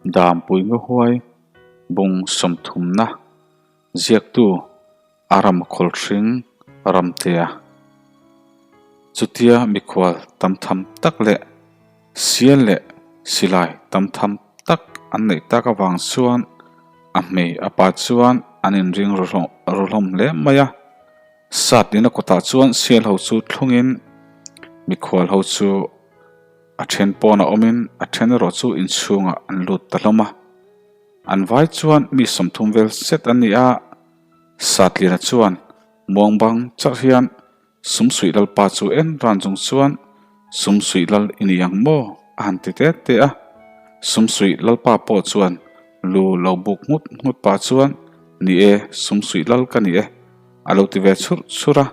Dampui Ngahuai bung sawmthumna ziaktu Aram Khawlhring Ramtea. Chutia mikhual tam tham tak leh sial leh silai tam tham tak an neih tak avang chuan a hmei a pa chuan an inring ru hlawm hle mai a. Sat nina kawtah chuan sial ho chu thlungin mikhual ho chu a then pawnah awmin a then erawh chu inchhungah an lut ta hlawm a. An vai chuan mi 30 vel set an ni a, Satliana chuan muangbang charh hian Sumsuih Lalpa chu en ran chung chuan Sumsuih Lal i ni ang maw? a han ti te te a. Sumsuih Lalpa pawh chuan lu lo buk nghut nghut pah chuan Ni e, Sumsuih Lal ka ni e a lo ti ve churh churh a.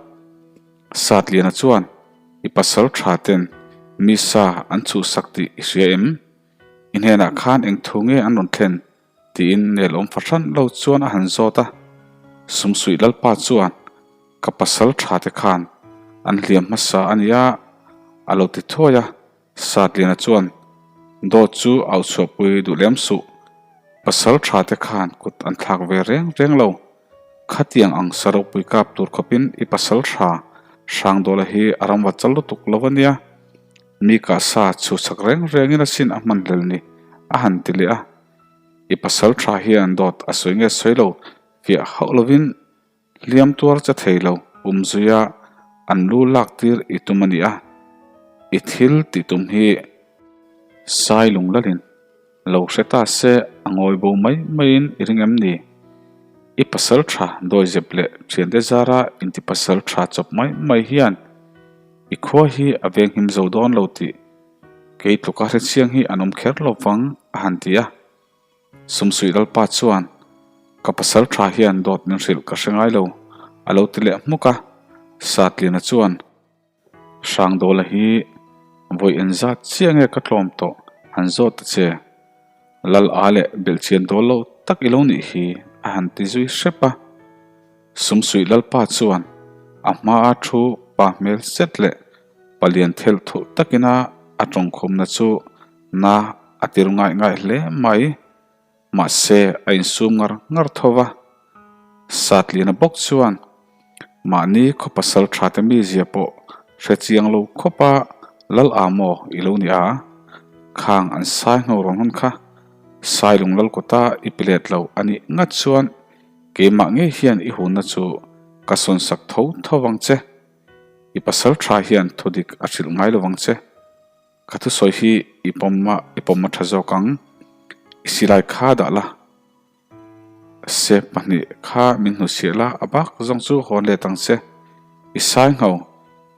Satliana chuan I pasal tha ten mi sa an chhuhsak tih i hria em? I hnenah khan eng thu nge an rawn thlen? tiin nelawm fahran lo chuan a han zawt a. Sumsuih Lalpa chuan, Ka pasal tha te khan an hliam hmasa a nia, a lo ti thuai a. Satliana chuan, Dawt chu au chhuahpui duh lem suh. Pasal tha te khan kut an thlak ve reng reng lo. Khatiang ang sa ropui kap tur khawpin i pasal tha Hrangdawla hi a ram va chal lutuk lo a nia. Mi kah sa chhuchhak reng rengin asin a hman hlel ni, a han ti leh a. I pasal tha hian dawt a sawi nge sawi lo fiah hauh lovin hliam tuar che thei lo umzuia an lu lak tir i tum a ni a. I thil tih tum hi sai lung lalin Lo hre ta se a ngawi bo mai maiin i ring em ni? I pasal tha dawizep leh thiante zara inti pasal tha chawp mai mai hian i khua hi a venghim zo dawn lo tih kei tluka hrechiang hi an awm kher lo vang a han ti a. Sumsuih Lalpa chuan ka pasal tha hian dawt min hrilh ka hre ngai lo a lo ti leh hmuk a. Satliana chuan. Hrangdawla hi vawi engzat chiah nge ka tlawm tawh han zawt ta che. Lal a leh belhchian dawl lo tak i lo nih hi a han ti zui hrep a. Sumsuih Lalpa chuan a hmaa thu pa hmel zet leh palian thelh thulh takina a tawngkhumna chu na a tir ngaih ngaih hle mai. Mahse, a insum ngar ngar tho va. Satliana bawk chuan mahni khaw pasal tha te mizia pawh hre chiang lo khawp a, Lal a maw i lo ni a? Khang an sai ngho rawn hawn kha. Sailung lal kawta i pe let lo a nih ngat chuan keimah ngei hian i hunna chu ka sawn sak tho tho vang che. I pasal tha hian thudik a hrilh ngai lo vang che. Ka thusawi hi i pawm a, i pawm a tha zawk ang. I silai kha dah la, se pahnih kha min hnuchhiah la, a bak zawng chu hawn let ang che. I sai ngho,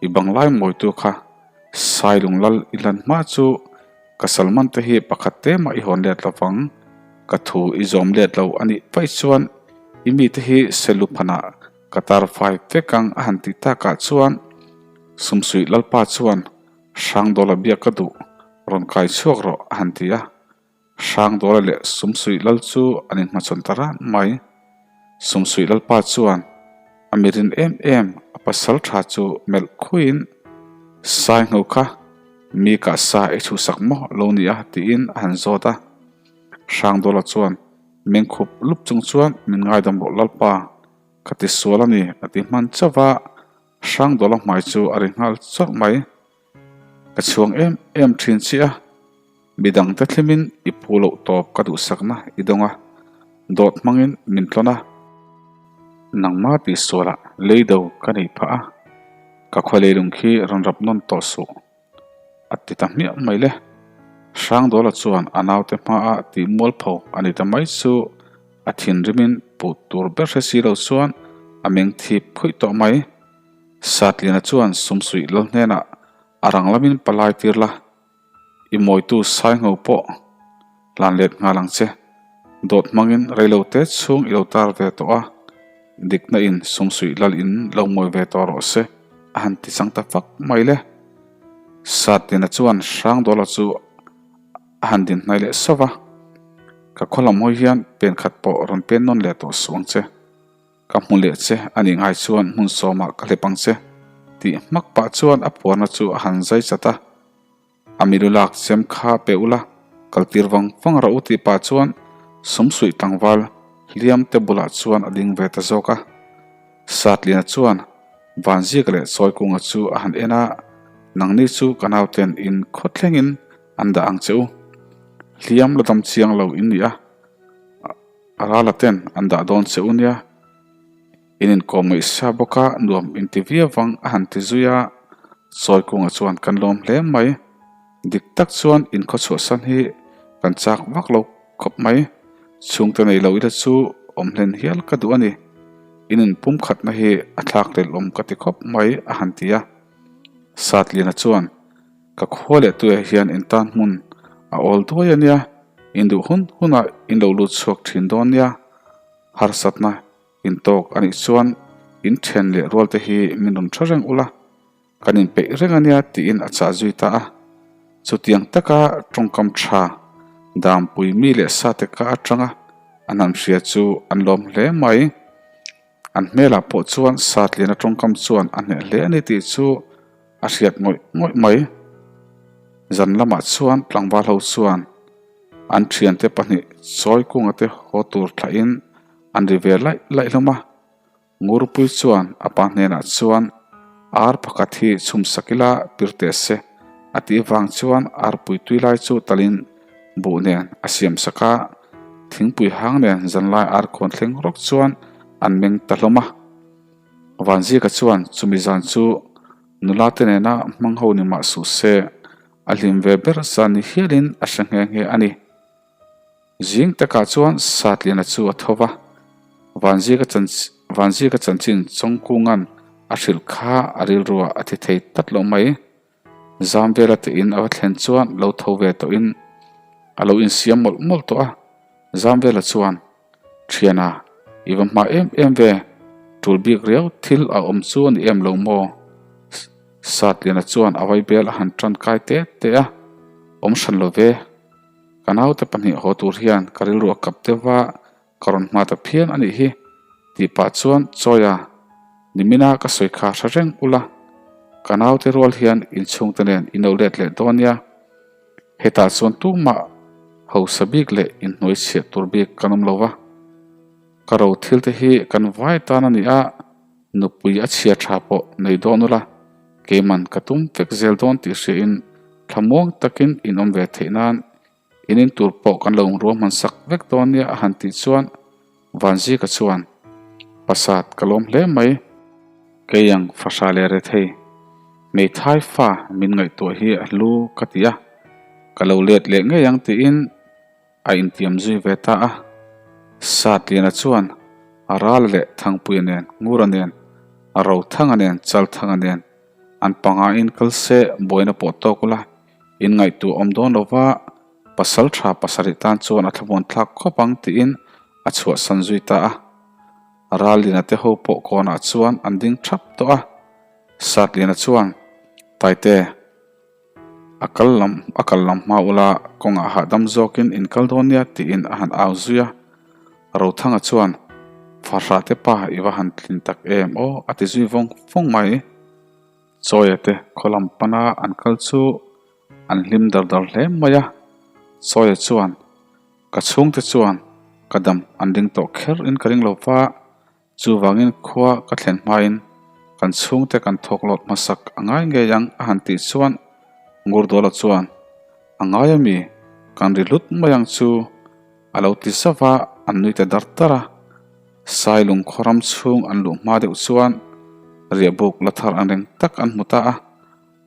i banglai mawitu kha sai lung lal i hlan hma chu ka salman te hi pakhat te mah i hawn let lo vang. Ka thu i zawm let lo a nih vaih chuan i mite hi selu phanah ka tar fai vek ang a han tih takah chuan Sumsuih Lalpa chuan Hrangdawla biak ka duh, rawn kai chhuak rawh a han ti a. Hrangdawla leh Sumsuih Lal chu an inhmachhawn ta ran mai. Sumsuih Lalpa chuan a mirin em em a pasal tha chu melh khuiin, Saingho kha mi kah sa i chhuhsak maw lo ni a tiin a han zawt a. Hrangdawla chuan mengkhup lup chung chuan min ngaidam rawh Lalpa, ka ti sual a ni a ti hman chauh a. Hrangdawla hmai chu a ri nghal chawrh mai. Ka chhuang em em thin che a, midangte thlimin i phu loh tawp ka duhsakna i dawng a, dawt hmangin min tlawn a. Nangma tihsualah leido ka neih phah a, ka khua leilung khi rawn rap nawn tawh suh. A ti ta hmiah mai le. Hrangdawla chuan a naute hmaah tih mualpho a ni ta mai chu a thinrimin puh tur ber hre si lo chuan a meng thip phuih tawh mai. Satliana chuan Sumsuih lal hnenah a rang lamin palai tir la, i mawitu Saingho pawh hlan let nghal ang che. Dawt hmangin reilote chhung i lo tar ve tawh a, dikna in Sumsuih lal in lo mawi ve tawh rawh se a han ti chang ta fak mai le. Satliana chuan Hrangdawla chu a han din hnai leh sauh va, Ka khaw lam hawi hian pen khat pawh rawn pen nawn leh tawh suh ang che. Ka hmu leh che a nih ngai chuan hmun sawmah ka hlep ang che tih hmak pah chuan a puarna chu a han zai chat a. A milu lak chem kha pe ula. Kaltir vang vang rawh u tih pah chuan Sumsuih tlangval hliam te bulah chuan a ding ve ta zawk a. Satliana chuan Vanzika leh Chawikunga chu a han en a, Nangni chu ka nauten in khaw thlengin an dah ang che u. Hliam la dam chiang lo in ni a, a rala ten an dah dawn che u nia. In inkawm ngaihsa bawk a, nuam inti viau vang a han ti zui a, Chawikunga chuan kan lawm hle mai. Dik tak chuan inkhawchhuahsan hi kan chak vak lo khawp mai. Chhungte nei lo ila chu awm hlen hial ka duh a ni. In inpumkhatna hi a thlak lel awm ka ti khawp mai a han ti a. Satliana chuan, Ka khua leh tuiah hian in tan hmun a awl duai a nia, in duh hun hunah in lo lut chhuak thin dawn nia. Harsatna intawk a nih chuan in then leh rualte hi min rawn tha reng ula. Kan inpeih reng a nia tiin a chah zui ta a. Chutiang taka tawngkam tha Dampui mi leh sate ka atanga an han hria chu an lawm hle mai. An hmelah pawh chuan Satliana tawngkam chuan a hneh hle a ni tih chu a hriat ngawih ngawih mai. Zan lamah chuan tlangval ho chuan an thiante pahnih Chawikunga te haw tur thlahin an ri ve laih laih hlawm a. Ngurpui chuan a pa hnenah chuan ar pakhat hi chhum sak ila pir teh se a tih vang chuan arpui tui lai chu talin buh nen a siam sak a, thingpui hang nen zanlai ar khawn thleng rawk chuan an meng ta hlawm a. Vanzika chuan chumi zan chu nula te nena hmang ho ni mah suh se a hlim ve ber zan ni hialin a hre nghe nghe a ni. Zing takah chuan Satliana chu a tho va, Vanzika chanchin Chawngkunga'n a hrilh kha a rilruah a thi thei tlat lo mai. Zamvela te in a va thlen chuan lo tho ve tawhin a lo insiam mawlh mawlh tawh a. Zamvela chuan, Thiana, i va hma em em ve, tul bik riau thil a awm chu a ni em lo maw? Satliana chuan a vaibel a han tan kai te te a, Awm hran lo ve. Ka naute pahnih haw tur hian ka rilru a kap deuh va, ka rawn hma ta phian a nih hi, tih pah chuan Chawia, nimina ka sawi kha hre reng ula, ka naute rual hian inchhungte nen in lo let leh dawn nia. Hetah chuan tumah hausa bik leh inhnuai chhiah tur bik kan awm lo va, ka ro thil te hi kan vai tan a ni a, Nupui a chhia tha pawh nei dawn ula, keiman ka tum vek zel dawn tih hriain thlamuang takin in awm ve theih nan in in tur pawh kan lo ruahman sak vek dawn nia a han tih chuan Vanzika chuan Pasat ka lawm hle mai. Kei ang fahra leh rethei hmeithai fa min ngaihtuah hi a hlu ka ti a, ka lo let leh ngei ang tiin A intiam zui ve ta a. Satliana chuan a ral leh Thangpuia nen, Ngura nen, a Rothanga nen, Chalthanga nen an pangain kal se buaina pawh tawk ula, in ngaihtuah awm dawn lo va, pasal tha pasarih tan chuan a thlamuan thlak khawp ang tiin a chhuahsan zui ta a. Ralliana te ho pawh kawnah chuan an ding thap tawh a. Satliana chuan, Taite. A kal lam a kal lam hma ula kawngah hahdam zawkin in kal dawn nia tiin a han au zui a. Rothanga chuan, Fahrah te pa i va han tlin tak em aw a ti zui vawng vawng mai. Chawia te khaw lam pana an kal chu an hlim dar dar hle mai a. Chawia chuan, Ka chhungte chuan ka dam an ring tawh kher in ka ring lo va, Chuvangin khua ka thlen hmain kan chhungte kan thawk lawt hmasak a ngai ngei ang a han tih chuan Ngurduala chuan, A ngai ami, kan ri hlut mai ang chu a lo ti zauh a, an nui ta dar dar a. Sailung khaw ram chhung an luh hma deuh chuan riahbuk la thar ang reng tak an hmu ta a,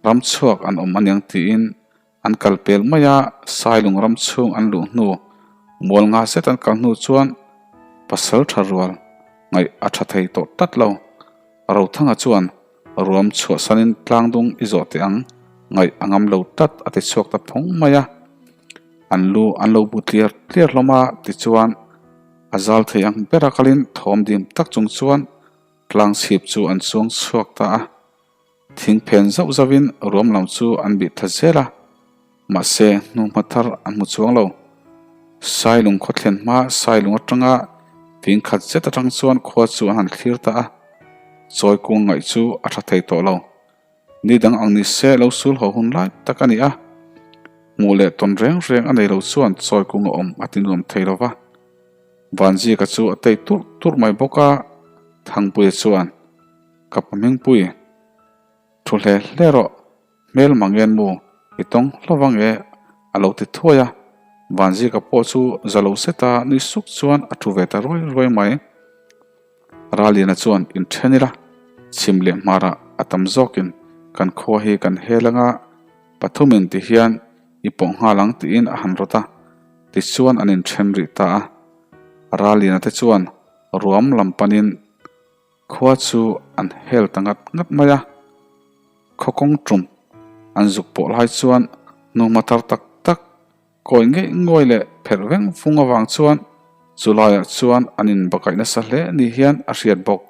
ram chhuak an awm aniang tiin An kal pel mai a, Sailung ram chhung an luh hnu, mual nga zet an kal hnu chuan pasal tha rual ngaih a tha thei tawh tlat lo. Rothanga chuan ruam chhuahsanin tlangdung i zawh teh ang, ngaih a ngam lo tlat a ti chhuak ta phawng mai a. An lu an lo bu tliar tliar hlawm a, tichuan a zal thei ang bera kalin thawm dim tak chung chuan tlang chhip chu an chuang chhuak ta a. Thing phen zauh zauhin ruam lam chu an bih tha zel a, mahse hnuhma thar an hmu chuang lo. Sailung khaw thlen hma Sailung atanga fing khat zet atang chuan khua chu an han thlir ta a, chawi kung ngaih chu a tha thei tawh lo. Ni dang ang ni se lo sul haw hun lai tak a ni a. Hmuh leh tawn reng reng a nei lo chuan chawi kung a awm a ti nuam thei lo va. Vanzika chu a tei turh turh mai bawk a, Thangpuia chuan, Ka pa Hmingpui, thu hle hle rawh, hmel mangen mu i tawng hlauh ang e, a lo ti thuai a. Vanzika pawh chu za lo seta nui suk chuan a thu ve ta ruai ruai mai. Raliana chuan inthen ila, chhim leh hmarah a tam zawkin kan khua hi kan hel anga pathumin ti hian i pawh nghal ang tiin a han rawt a, tichuan an inthen rih ta a. Raliana te chuan ruam lam panin khua chu an hel ta ngat ngat mai a, khaw kawng tum an zuk pawh lai chuan hnuhma thar tak tak Kawi ngeih ngawi leh pherh veng fung avang chuan chulaiah chuan an inbakaih nasa hle ni hian a hriat bawk.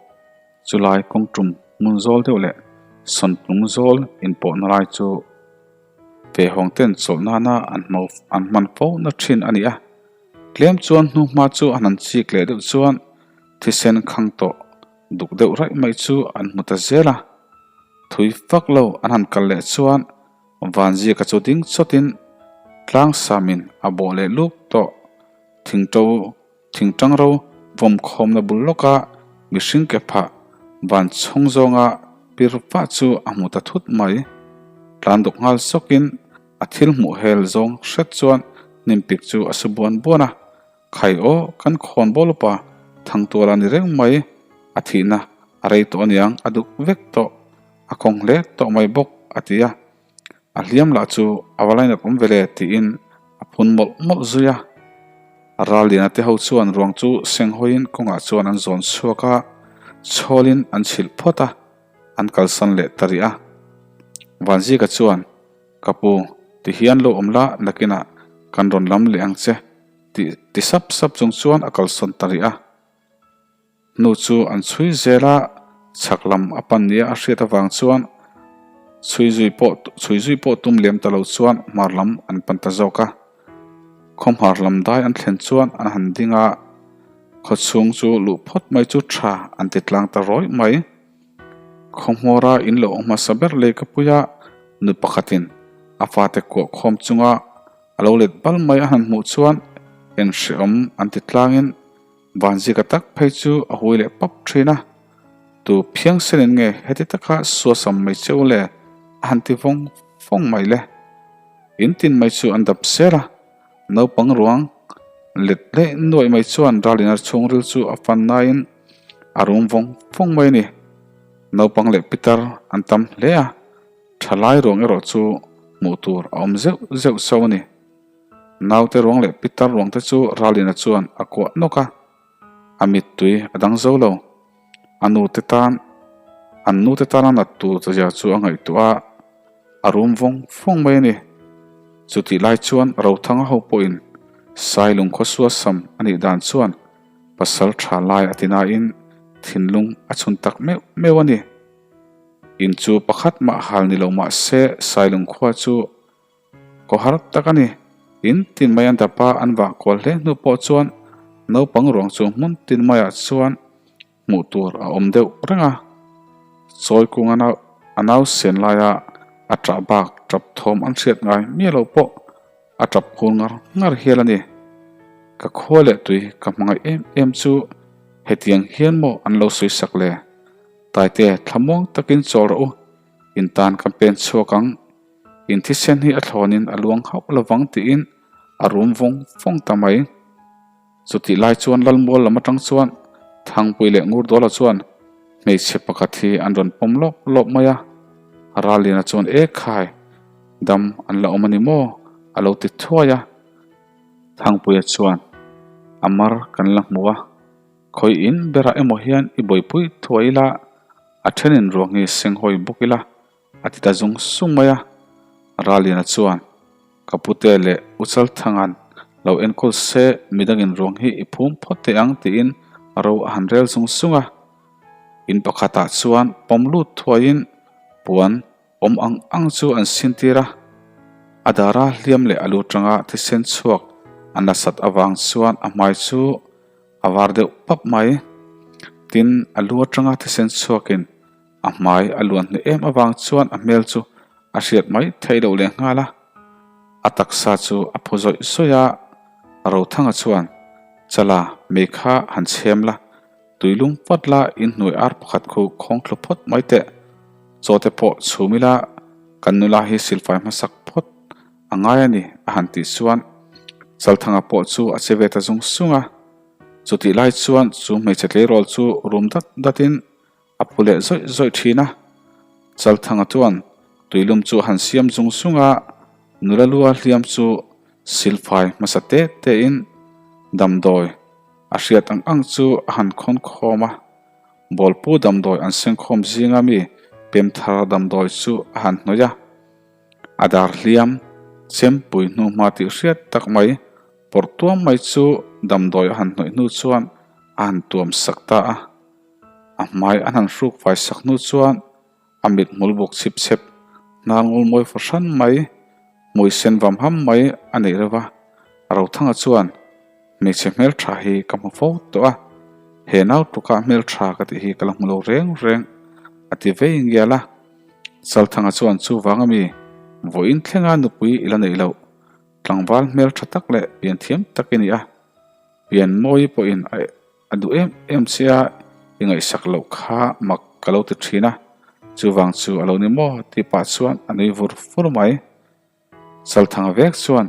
Chulai kawngtum hmun zawl deuh leh sawntlung zawl inpawhna lai chu vehawng ten chawlh nana an an hman fo na thin a ni a. Tlem chuan hnuhma chu an han chik leh deuh chuan thisen khang tawh duk deuh raih mai chu an hmu ta zel a. Thui fak lo an han kal leh chuan Vanziaka chu ding chawtin tlangsamin a bawh leh luk tawh. Thingṭo thingṭang ro vawm khawmna bul lawka mihring ke phah van chhawng zawnga pir vah chu a hmu ta thut mai. Tlan duk nghal sawkin a thil hmuh hel zawng hret chuan hnimpik chu a su buan buan a. Khai aw, kan khawn bawl upa Thangtuala ni reng mai, a thihna a rei tawh aniang a duk vek tawh. A khawng hle tawh mai bawk, a ti a. A hliam lah chu a va lainat awm ve le tiin a phun mawlh mawlh zui a. Ralliana te ho chuan ruang chu senghawiin kawngah chuan an zawn chhuak a, chhawlin an chhilh phawt a, an kalsan leh ta rih a. Vanzika chuan, Ka pu, tihian lo awm la, nakinah kan rawn lam leh ang che, tih ti sap sap chung chuan a kalsawn ta rih a. Hnu chu an chhui zel a, chhak lam a pan nia a hriat avang chuan chhui zui pawh chhui zui pawh tum lem ta lo chuan hmar lam an pan ta zawk a. Khaw hmar lam dai an thlen chuan an han ding a, khaw chhung chu luh phawt mai chu tha an ti tlang ta rawih mai. Khaw hmawra in lo awm hmasa ber lei ka pui a, nu pakhatin a fate kuah khawm chunga a lo let bal mai a han hmuh chuan en hrehawm an ti tlangin Vanzika tak phei chu a hui leh pap thin a, Tu phiang senin nge heti taka suasam mai che u le? a han ti vawng vawng mai le. In tin mai chu an dap zel a, naupang ruang let leh nuaih mai chuan Ralina chhungril chu a fan naiin a rum vawng vawng mai a ni. Naupang leh pitar an tam hle a, thalai ruang erawh chu hmuh tur a awm zeuh zeuh chauh a ni. Naute ruang leh pitar ruang te chu Ralina chuan a kuah nawk a, a mittui a dang zo lo. A nute tan, an nute tana nat tur zia chu a ngaihtuah a, a rum vawng vawng mai a ni. Chutih lai chuan Rothanga ho pawhin Sailung khawsua sam a nih dan chuan pasal tha lai a ti nain thinlung a chhun tak meuh meuh a ni. In chu pakhat mah hal ni lo mah se Sailung khua chu Kaw har tak a ni. In tin mai an dap a, an vah kual hle hnu pawh chuan naupang ruang chu hmun tin maiah chuan hmuh tur a awm deuh reng a. Chawi kung a nau sen laia a ṭah bak ṭap thawm an hriat ngai miah loh pawh a ṭap khur ngar ngar hial a ni. Ka khua leh tui ka hmangaih em em chu hetiang hian maw an lo sawi sak le? Taite thlamuang takin chawl rawh u, in tan kan pen chhuak ang. In thisen hi a thlawnin a luang hauh lovang tiin a rum vawng vawng ta mai. Chutih lai chuan Lalmual lam atang chuan Thangpui leh Ngurdawla chuan hmeichhe pakhat hi an rawn pawm lawp lawp mai a. Ralliana chuan E khai, dam an la awm a ni maw? a lo ti thuai a. Thangpuia chuan A mar kan la hmu a, khawi in berah emaw hian i buaipui thuai ila, a thenin ruang hi senghawi bawk ila, A ti ta zung zung mai a, Raliana chuan, Ka pute leh U Chalthanga'n lo enkawl se midangin ruang hi i phum phawt teh ang tiin ro a han rel zung zung a. In pakhatah chuan pawm lut thuaiin puan awm ang ang chu an sintir a, a dara hliam leh a lu tanga thisen chhuak a nasat avang chuan a hmai chu a var deuh pap mai. Tin, a lu atanga thisen chhuakin A hmai a luan hneh em avang chuan a hmel chu a hriat mai theih loh leh nghal a. A taksa chu a phu zawih zawih a, Rothanga chuan, Chala, mei kha han chhem la, tui lum vat la, inhnuai ar pakhat khu khawng thlu phawt mai teh. Chaw te pawh chhum ila, kan nula hi silfai hmasak phawt a ngai a ni, a han tih chuan Chalthanga pawh chu a che ve ta zung zung a. Chutih lai chuan chu hmeichhe tleirawl chu rum dat datin a phu leh zawih zawih thin a. Chalthanga chuan tuilum chu a han siam zung zung a, nula lua hliam chu silfai hmasa te tein damdawi a hriat ang ang chu a han khawn khawm a. Bawlpu damdawi an sengkhawm zinga mi pemthar damdawi chu a han hnawih a. A dar hliam chempui hnuhma tih hriat tak mai Pawrh tuam mai chu damdawi a han hnawih hnu chuan a han tuam sak ta a. A hmai an han hruk fai sak hnu chuan a mit hmul buk chhip chhep hnar ngul mawi fahran mai, hmui sen vam ham mai a neih reuh a. Rothanga chuan, Hmeichhe hmeltha hi ka hmu fo tawh a, he nau tukah hmeltha ka tih hi ka la hmu lo reng reng, a ti vei ngial a. Chalthanga chuan chuvang ami vawiin thlenga nupui i la neih loh. Tlangval hmel tha tak leh pian thiam tak i ni a, pian mawi pawhin a duh em em che a, i ngaihsak loh kha mak ka lo ti thin a, chuvang chu a lo ni maw tih pah chuan a nui vur vur mai. Chalthanga vek chuan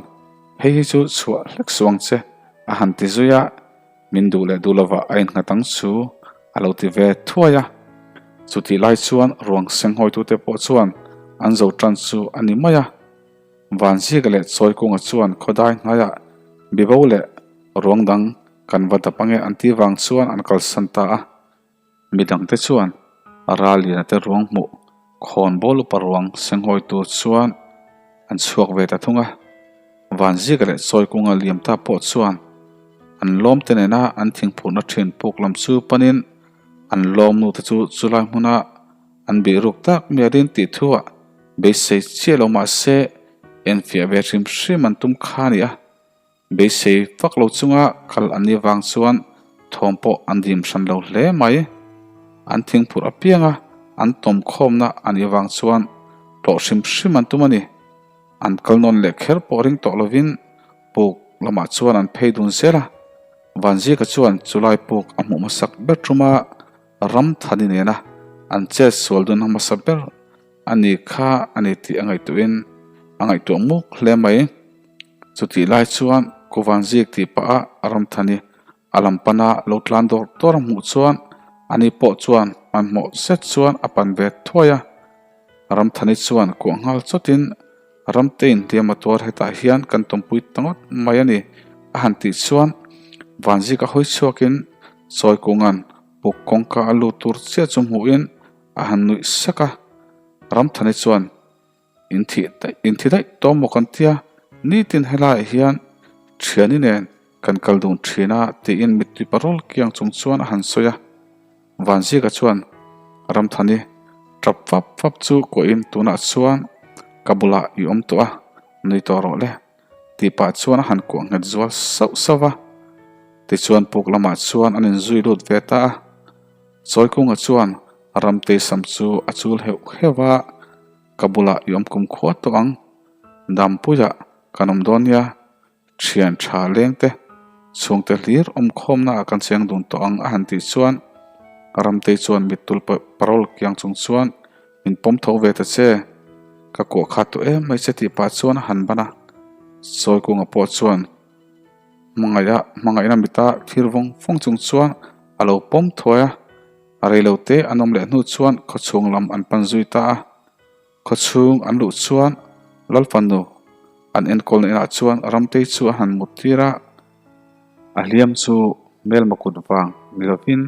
hei hi chu chhuah hlek suh ang che a han ti zui a, min duh leh duh lovah a innghat ang chu a lo ti ve thuai a. Chutih lai chuan ruang senghawitute pawh chuan an zo tan chu a ni mai a. Vanzika leh Chawikunga chuan khawdai hnaiah bibo leh ruang dang kan va dap ange an tih vang chuan an kalsan ta a. Midangte chuan Ralliana te ruang hmuh khawnbawl upa ruang senghawi tur chuan an chhuak ve ta thung a. Vanzika leh Chawikunga liam ta pawh chuan an lawmte nena an thingphurhna thin puk lam chu panin an lawmnu te chu chulai hmuna An bih ruk tak mai a rin tih thuah beisei chiah lo mah se enfiah ve hrim hrim an tum kha a ni a. Beisei vak lo chunga kal an nih vang chuan thawm pawh an dim hran lo hle mai. An thingphurh apianga an tawm khawmna a nih vang chuan tlawh hrim hrim an tum a ni. An kal nawn leh kher pawh ring tawh lovin puk lamah chuan an phei dun zel a. Vanzika chuan chulai puk a hmuh hmasak ber ṭuma Ram thani nena an chet sual dun hmasa ber a ni kha a ni tih a ngaihtuahin a ngaihtuah muk hle mai. Chutih lai chuan Kuvan zik tih pah a ram thani a lam pana lo tlan dawr dawr a hmuh chuan ani pawh chuan hmanhmawh zet chuan a pan ve thuai a. Ramthani chuan kuah nghal chawtin Ramtein hliam a tuar hetah hian kan tawmpui ta ngawt mai a ni a han tih chuan Vanzika hawi chhuakin Chawikunga'n puk kawngka a lut tur chiah chu hmuhin a han nuih sak a. Ramthani chuan Inthih daih inthi daih tawh maw kan tia, nitin helaiah hian thiani nen kan kal dun thin a tiin mittui parawl kiang chung chuan a han sawi a. Vanzika chuan Ramthani tap fap fap chu kuahin tunah chuan ka bulah i awm tawh a, nui tawh rawh le tih pah chuan a han kuah nghet zual sauh sauh a. Tichuan puk lamah chuan an inzui lut ve ta a. Chawikunga chuan Ramtei sam chu a chul heuh heuh a, Ka bulah i awm kum khua tawh ang, Dampuiah kan awm dawn nia, Thian tha leng te, chhungte hlir awmkhawmna ah kan cheng dun tawh ang a han tih chuan Ramtei chuan mittul parol kiang chung chuan min pawm tho ve ta che, ka kuah khat tawh em mai che tih pah chuan a han ban a. Sawikunga pawh chuan hmangaih a hmangaihna mita thlir vawng vawng chung chuan a lo pawm thuai a, reilote an awm leh hnu chuan khawchhung lam an pan zui ta a. Khawchhung an luh chuan Lalfanu an enkawlna inah chuan Ramtei chu a han mut tir a, a hliam chu hmelma kut vang ni lovin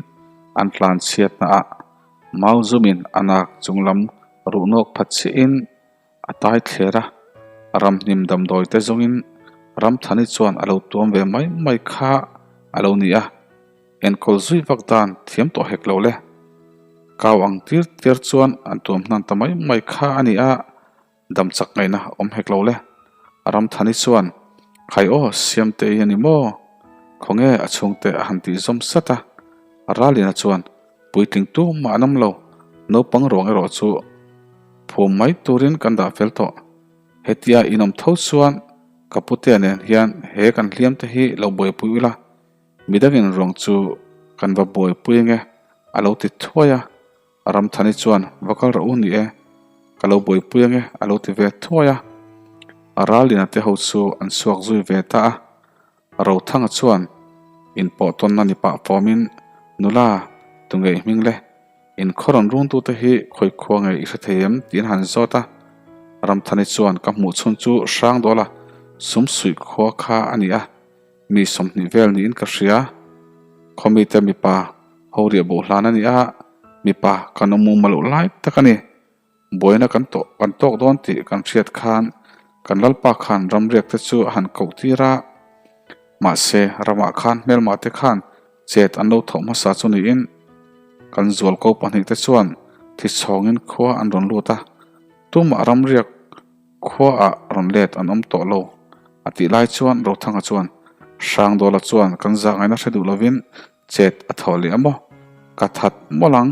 an tlan chhiatna ah mau zumin a nak chung lam ruh nawk phat chiahin a tai thler a, ramhnim damdawi te zawngin Ramthani chuan a lo tuam ve mai mai kha a lo ni a. Enkawl zui vak dan thiam tawh hek lo le. Kau ang tir tir chuan an tuam hnan ta mai mai kha a ni a, dam chak ngaihna awm hek lo le. Ramthani chuan, Khai aw, Siamte i a ni maw? Khawnge a chhungte a han tih zawm sat a. Ralina chuan, Puitling tumah an awm lo, naupang ruang erawh chu phum mai turin kan dah fel tawh. Hetia inawm tho chuan. Ka putea nen hian he kan hliam te hi lo buaipui ula, midangin ruang chu kan va buaipui ange a lo ti thuai a. Ramthani chuan va kal rawh u ni e, ka lo buaipui ange a lo ti ve thuai a. Ralliana te ho chu an chhuak zui ve ta a. Rothanga chuan inpawh tawnna ni pah fawmin, Nula, tunge i hming le? In khaw rawn rungtute hi khawi khua nge i hre thei em? tiin han zawt a. Ramthani chuan ka hmuh chhun chu Hrangdawla sumsuih khua kha a ni a, mi 20 vel niin ka hria. Khawmite mipa ho riah bo hlan a ni a, mipa kan awm muma loh lai tak a ni. Buaina kan tawh kan tawk dawn tih kan hriat khan kan lalpa khan ramriak te chu a han koh tir a. Mahse, ramah khan hmelmah te khan chet an lo thawh hmasa chu niin kan zualko pahnihte chuan thichhawngin khua an rawn lut a, tumah ramriak Khuaah rawn let an awm tawh lo a tih lai chuan Rothanga chuan Hrangdawla chuan kan zah ngaihna hre duh lovin chet a thawh leh a maw? Ka that mawlh ang,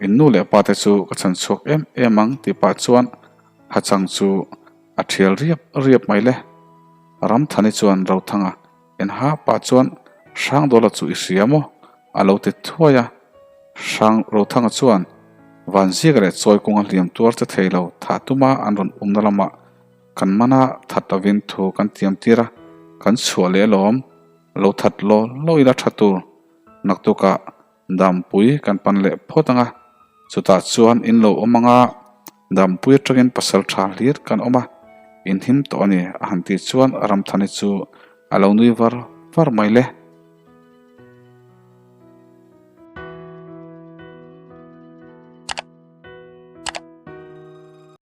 in nu leh pa te chu ka chhan chhuak em em ang tih pah chuan hachang chu a thial riap riap mai le. Ramthani chuan Rothanga En ha pah chuan Hrangdawla chu i hria maw? A lo ti thuai a. Hrang Rothanga chuan Vanziak leh chawi kawnga hliam tuar che thei lo thah tuma an rawn umna lamah kan mana that lovin thu kan tiam tir a, kan chhuah leh alawm. Lo that law law ila tha tur. Naktukah Dampui kan pan leh phawt ang a, chutah chuan in lo awm ang a, Dampui atangin pasal tha hlir kan awm a, in him tawh a ni a han tih chuan Ramthani chu a lo nui var var mai le.